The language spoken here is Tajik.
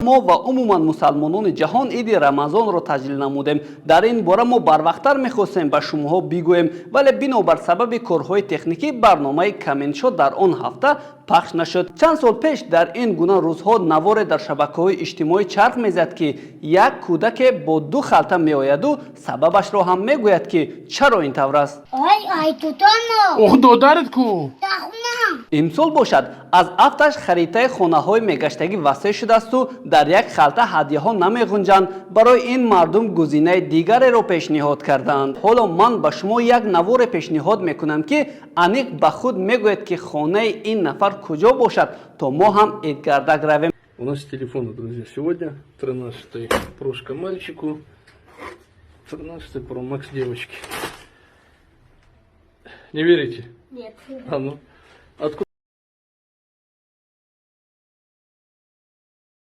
Мо ва умуман мусалмонони ҷаҳон иди Рамазонро таҷлил намудем. Дар ин бора мо барвақттар мехостем ба шумоҳо бигӯем, вале бинобар сабаби корҳои техникӣ барномаи Каминшо дар он ҳафта пахш нашуд. Чанд сол пеш дар ин гуна рӯзҳо наворе дар шабакаҳои иҷтимоӣ чарх мезад, ки як кӯдаке бо ду халта меояду сабабашро ҳам мегӯяд, ки чаро ин тавр аст. Ай, ай, тутоно. Ох, додарат ку? Дахуна. Имсол бошад, аз афташ харитаи хонаҳои мегаштагӣ васеъ шудаасту дар як халта ҳадяҳо намеғунҷанд. Барои ин мардум гузинаи дигареро пешниҳод карданд. Ҳоло ман ба шумо як наворе пешниҳод мекунам, ки аниқ ба худ мегӯяд, ки хонаи ин нафар куҷо бошад, то мо ҳам идгардак равем. У нас телефоны, друзья, сегодня 13 прошка мальчику, 13 Pro Max девочке. Не верите? Нет. А ну, откуда?